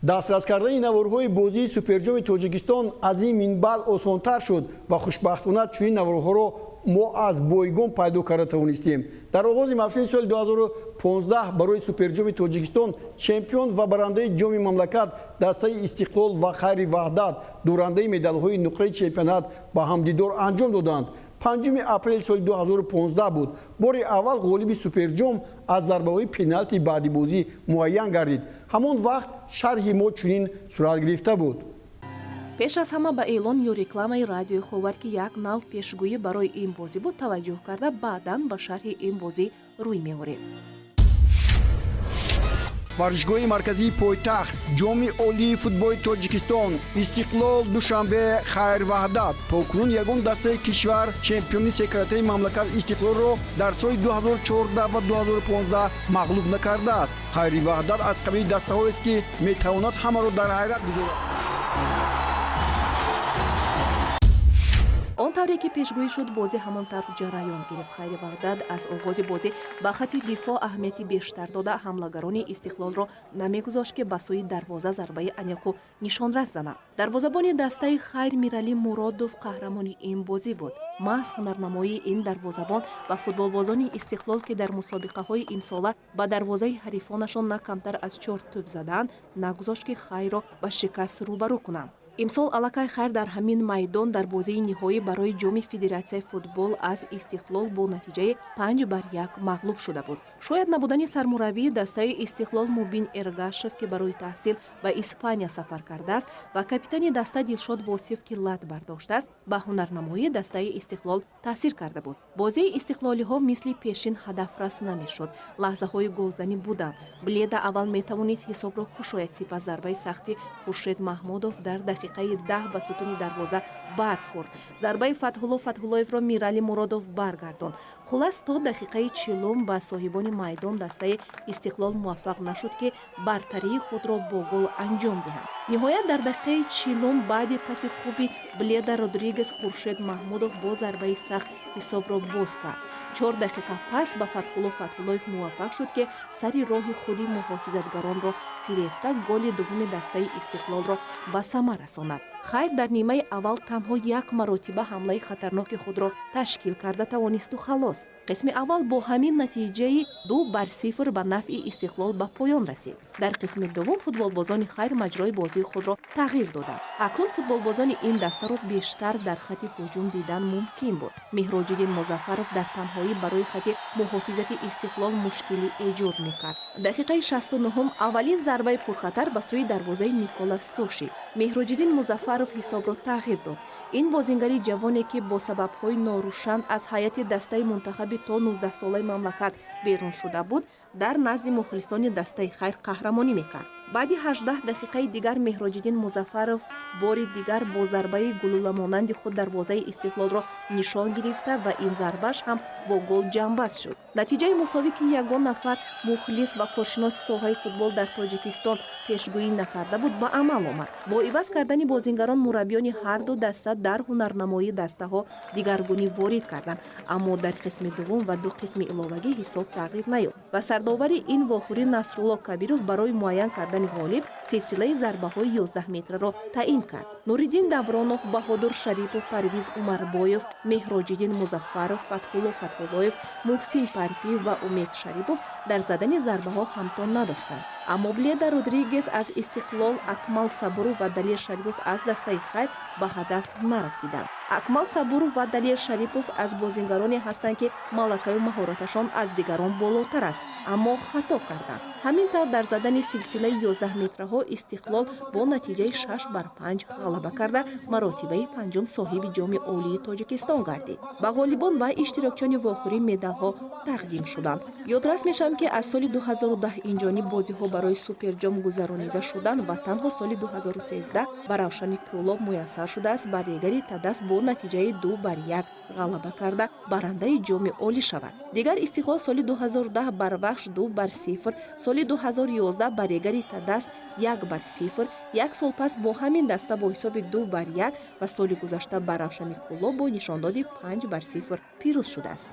Дастрас кардани наворҳои бозии Суперҷоми Тоҷикистон аз ин минбаъд осонтар шуд ва хушбахтона чунин наворҳоро мо аз бойгон пайдо карда тавонистем. Дар оғози мавсими соли 2015 барои Суперҷоми Тоҷикистон чемпион ва барандаи ҷоми мамлакат дастаи Истиқлол ва Хайри Ваҳдат, дорандаи медалҳои нуқраи чемпионат, ба ҳамдидор анҷом доданд. 5 апрели соли 2015 буд, бори аввал ғолиби Суперҷом аз зарбаҳои пеналти баъди бозӣ муайян гардид. Ҳамон вақт шарҳи мо чунин сурат гирифта буд. Пеш аз ҳама ба эълон ё рекламаи Радиои Ховар, ки як нав пешгӯӣ барои ин бозӣ буд, таваҷҷӯҳ карда, баъдан ба шарҳи ин бозӣ рӯй меорем. Варзишгоҳи марказии пойтахт, Ҷоми олии футболи Тоҷикистон, Истиқлол Душанбе, Хайр Ваҳдат. То кунун ягон дастаи кишвар чемпиони секаратаи мамлакат Истиқлолро дар соли 2014 ва 2015 мағлуб накардааст. Хайри Ваҳдат аз қабили дастаҳоест, ки метавонад ҳамаро дар ҳайрат гузорад. Он тавре ки пешгӯӣ шуд, бозӣ ҳамон тавр ҷараён гирифт. Хайри Ваҳдат аз оғози бозӣ ба хати дифоъ аҳамияти бештар дода, ҳамлагарони Истиқлолро намегузошт, ки ба сӯи дарвоза зарбаи аниқу нишонрас зананд. Дарвозабони дастаи Хайр Миралӣ Муродов қаҳрамони ин бозӣ буд. Маҳз ҳунарнамоии ин дарвозабон ба футболбозони Истиқлол, ки дар мусобиқаҳои имсола ба дарвозаи ҳарифонашон на камтар аз чор тӯб задаанд, нагузошт, ки Хайрро ба шикаст рӯбарӯ кунанд. Имсол аллакай Хайр дар ҳамин майдон дар бозии ниҳоӣ барои Ҷоми Федератсияи футбол аз Истиқлол бо натиҷаи 5-1 мағлуб шуда буд. Шояд набудани сармураббии дастаи Истиқлол Мубин Эргашев, ки барои таҳсил ба Испания сафар кардааст, ва капитани даста Дилшод Восиф, ки лат бардоштааст, ба ҳунарнамоии дастаи Истиқлол таъсир карда буд. Бозии истиқлолиҳо мисли пешин ҳадафрас намешуд. Лаҳзаҳои голзанӣ буданд. Бледа аввал метавонист ҳисобро кушояд, сипас зарбаи сахти Хуршед Маҳмудов дар дақиқаи 10 ба сутуни дарвоза бархӯрд. Зарбаи Фатҳулло Фатҳуллоевро Мирали Муродов баргардонд. Хулас, то дақиқаи 40-ум ба соҳибони майдон дастаи Истиқлол муваффақ нашуд, ки бартарии худро бо гол анҷом диҳанд. Ниҳоят, дар дақиқаи 40-ум баъди паси хуби Бледа Родригес Хуршед Маҳмудов бо зарбаи сахт ҳисобро боз кард. 4 дақиқа пас ба Фатҳулло Фатҳуллоев муваффақ шуд, ки сари роҳи худи муҳофизатгаронро фирефта, голи дуввуми дастаи Истиқлолро ба самар расонад. Хайр дар нимаи аввал танҳо як маротиба ҳамлаи хатарноки худро ташкил карда тавонисту халос. Қисми аввал бо ҳамин натиҷаи 2-0 ба нафъи Истиқлол ба поён расид. Дар қисми дуввум футболбозони Хайр маҷрои бозии худро тағйир доданд. Акнун футболбозони ин дастаро бештар дар хати ҳуҷум дидан мумкин буд. Меҳроҷиддин Музаффаров дар танҳоӣ барои хати муҳофизати Истиқлол мушкилӣ эҷод мекард. Дақиқаи 69-ум аввалин зарбаи пурхатар ба сӯи дарвозаи Никола Стоши. Меҳроҷиддин Музаффаров ҳисобро тағйир дод. Ин бозингари ҷавоне, ки бо сабабҳои норӯшан аз ҳайати дастаи мунтахаби то 19-солаи мамлакат берун шуда буд, дар назди мухлисони дастаи Хайр қаҳрамонӣ мекард. Баъди 18 дақиқаи дигар Меҳроҷиддин Музаффаров бори дигар бо зарбаи гулӯламонанди худ дарвозаи Истиқлолро нишон гирифта ва ин зарбааш ҳам бо гол ҷамъбаст шуд. Натиҷаи мусовӣ, ки ягон нафар мухлис ва коршиноси соҳаи футбол дар Тоҷикистон пешгӯӣ накарда буд, ба амал омад. Бо иваз кардани бозингарон мураббиёни ҳарду даста дар ҳунарнамоии дастаҳо дигаргунӣ ворид карданд, аммо дар қисми дуввум ва ду қисми иловагӣ ҳисоб тағйир наёфт ва сардовари ин вохӯрӣ Насрулло Кабиров барои муайян кардани ғолиб силсилаи зарбаҳои 11 метраро таъин кард. Нуриддин Давронов, Баҳодур Шарипов, Парвиз Умарбоев, Меҳроҷиддин Музаффаров, Фатҳулло Фатҳуллоев, Муҳсин Парпиев ва Умед Шарипов дар задани зарбаҳо ҳамто надоштанд, аммо Бледа Родригес аз Истиқлол, Акмал Сабуров ва Далер Шарипов аз дастаи Хайр ба ҳадаф нарасиданд. Акмал Сабуров ва Далер Шарипов аз бозингароне ҳастанд, ки малакаю маҳораташон аз дигарон болотар аст, аммо хато карданд. Ҳамин тавр, дар задани силсилаи 11 метраҳо Истиқлол бо натиҷаи 6-5 ғалаба карда, маротибаи панҷум соҳиби Ҷоми Олии Тоҷикистон гардид. Ба ғолибон ва иштирокчиёни вохӯрӣ медалҳо тақдим шуданд. Ёдрас мешавам, ки аз соли 2010 инҷониб бозиҳо барои Суперҷом гузаронида шуданд ва танҳо соли 2013 ба Равшани Кӯлоб муяссар шудааст бар Регари Тадас бо натиҷаи 2-1 ғалаба карда, барандаи Ҷоми Олӣ шавад. Дигар Истиқлол соли 2010 бар Вахш 2-0, соли 2011 бар Регари Тадас 1-0, як сол пас бо ҳамин даста бо ҳисоби 2-1 ва соли гузашта бар Равшани Кӯлоб бо нишондоди 5-0 пирӯз шудааст.